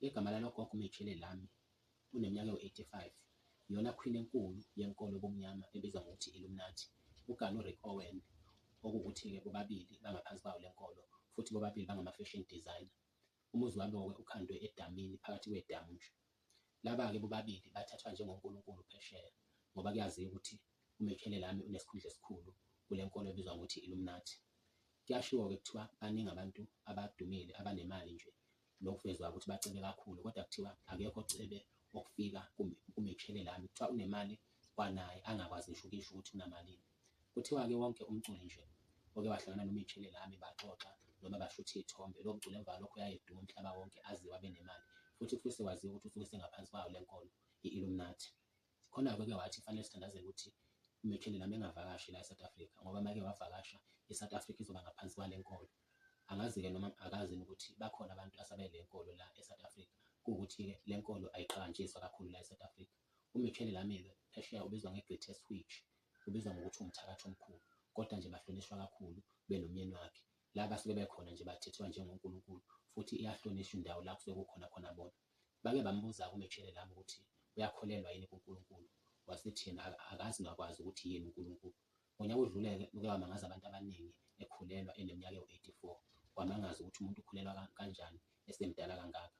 Igama lalo gogo uMichelle Lamy, uneminyaka ewu-85, iyona queen enkulu yenkolo yobumnyama ebizwa ngokuthi Illuminati. Ugane uRick Owen, okuwukuthi-ke bobabili bangaphansi kwayo le nkolo futhi bobabili bangama-fashion designer. Umuzi wabo-ke ukhandwe edamini phakathi kwedamu nje. Laba-ke bobabili bathathwa njengonkulunkulu phesheya ngoba kuyaziwa ukuthi uMichelle Lamy unesikhundla esikhulu kule nkolo ebizwa ngokuthi Illuminati. Kuyashiwo-ke kuthiwa baningi abantu abadumile abanemali nje nokuvezwa ukuthi bacebe kakhulu kodwa kuthiwa akekho ocebe okufika kuMichelle Lamy. Kuthiwa unemali kwanaye angakwazi ngisho ukuyisho ukuthi unamalini. Kuthiwa-ke wonke umculi nje oke wahlangana noMichelle Lamy baxoxa noma bashutha iy'thombe, lowo mculi emva kwalokho uyaye edume umhlaba wonke aziwe abe nemali futhi kusuke sekwaziwa ukuthi usuke esengaphansi kwayo le nkolo i-Illuminati. Khona-ke uke wathi kufanele sithandazele ukuthi uMichelle Lamy engavakashi la e-South Africa ngoba uma eke wavakasha i-South Africa izoba ngaphansi kwale nkolo. Angazi-ke noma akazi yini ukuthi bakhona abantu asabele nkolo la e-South Africa, kuwukuthi-ke le nkolo ayiqhakanjiswa kakhulu la e-South Africa. UMichelle Lamy-ke phesheya ubizwa nge-greatest witch, ubizwa ngokuthi uwumthakathi omkhulu, kodwa nje bahlonishwa kakhulu benomyeni wakhe. La basuke bekhona nje bathethiwa njengonkulunkulu futhi iyahlonishwa indawo la kusuke kukhona khona bona. Bake bambuza-ke uMichelle Lamy ukuthi uyakholelwa yini kuNkulunkulu, wasethi yena akazi nokwazi ukuthi yini uNkulunkulu. Ngonyaka odlule-ke uke wamangaza abantu abaningi ekhulelwa eneminyaka ewu-84. Kwamangaza ukuthi umuntu ukhulelwa kanjani esemdala kangaka.